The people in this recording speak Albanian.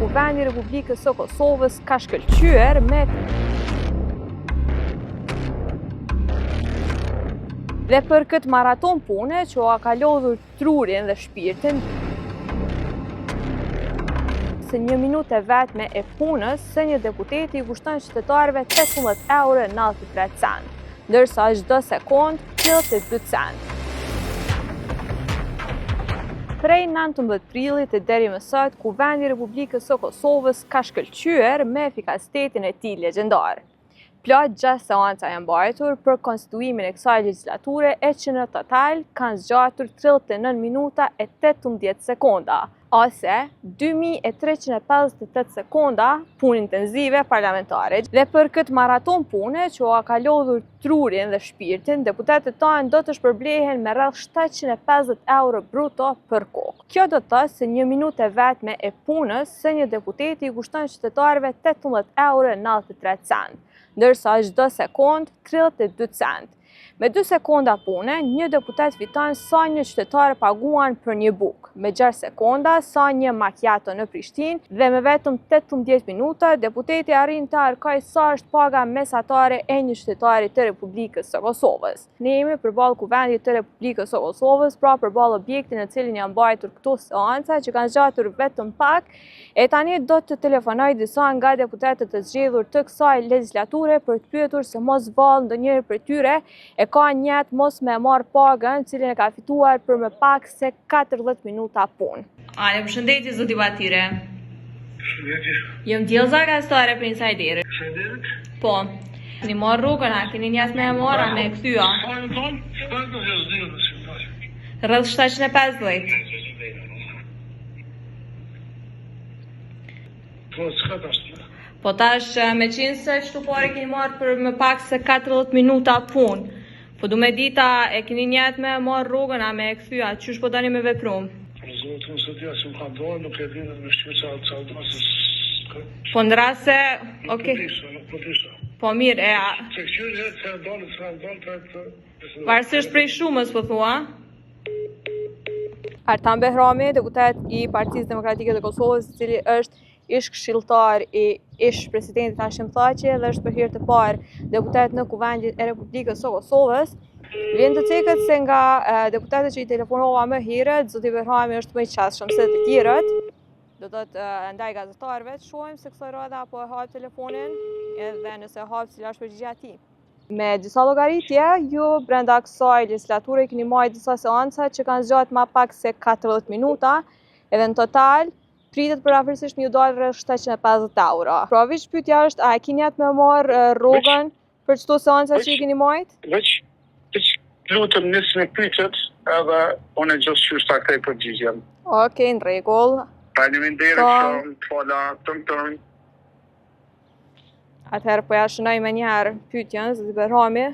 Kuvendi i Republikës së Kosovës ka shkëlqyer me Dhe për këtë maraton pune që ua ka lodhur trurin dhe shpirtin, se një minutë e vetme e punës së një deputeti i kushton qytetarëve 18 euro 93 cent, ndërsa çdo sekond 32 cent. Prej 19 prillit e deri më sot, Kuvendi i Republikës së Kosovës ka shkëlqyer me efikasitetin e tij legjendar. Plot 6 seanca janë mbajtur për konstituimin e kësaj legjislature e që në total kanë zgjatur 39 minuta e 18 sekonda, ose 2358 sekonda punë intenzive parlamentare. Dhe për këtë maraton pune që ua ka lodhur trurin dhe shpirtin, deputetët tanë do të shpërblehen me rreth 750 euro bruto për kokë. Kjo do të thotë se një minutë e vetme e punës së një deputeti i kushton qytetarëve 18 euro 93 cent, ndërsa çdo sekond 32 cent. Me 2 sekonda pune, një deputet fiton sa një qytetar paguan për një bukë, me 6 sekonda sa një macchiato në Prishtinë dhe me vetëm 18 minuta, deputeti arrin të arkojë sa është paga mesatare e një qytetari të Republikës së Kosovës. Ne jemi përballë Kuvendit të Republikës së Kosovës, pra përballë objektit në cilin janë mbajtur këto seanca që kanë zgjatur vetëm pak, e tani do të telefonoj disa nga deputetët e zgjedhur të kësaj legjislature për të pyetur se mos vallë ndonjëri prej tyre e ka nijet mos me marrë pagën cilin e ka fituar për më pak se 40 minuta punë. Alo, përshëndetje zoti Batire. Përshëndetje. Jam Diellza gazetare për Insajderi. Insajderi? Po. Keni marrë rrogën, a keni nijet me e marrë, a me e kthy a? Sa e thonë? Sa e thonë? Rreth 750. Po, çka tash? Po tash, me qenë se qëto pare keni marrë për më pak se 40 minuta punë, po du me dit a e keni nijet me marrë rrogën, a me e kthy a, qysh po doni me vepru? Po, zotë, unë s'e di që më ka dorë, nuk e di me shqyr që atë që atë se Po në rast se, okej. Nuk po disha, nuk po disha. Po mirë, e a... Që kqyr herë që janë dalë, që janë dalë, të të... Varësisht prej shumës, po thua? Artan Behrami, deputet i Partisë Demokratike të Kosovës, i cili është ish këshilltar i ish presidentit Hashim Thaçi dhe është për herë të parë deputet në Kuvendin e Republikës së Kosovës. Vjen të ceket se nga deputetët që i telefonova më herët, zoti Behrami është më i qasshëm se të tjerët. Do të thotë ndaj gazetarëve, të shohim se kësaj radhe a po e hap telefonin edhe nëse e hap cila është përgjigja e tij. Me disa llogaritje, ju brenda kësaj legjislature keni majt disa seanca që kanë zgjatë ma pak se 40 minuta, edhe në total pritet përafërsisht me ju dalë rreth 750 euro. Pra veç pyetja është, a e keni nijet me marrë rrogën Për qëto seanca që i keni majt? Veç, veç lutem nisni pyetjet edhe unë gjithqysh ta kthej përgjigjen. Okej, në rregull. Faleminderit shumë, fala, tëm tëm. Atëherë po ja shënoj menjëherë pyetjen, zoti Behrami.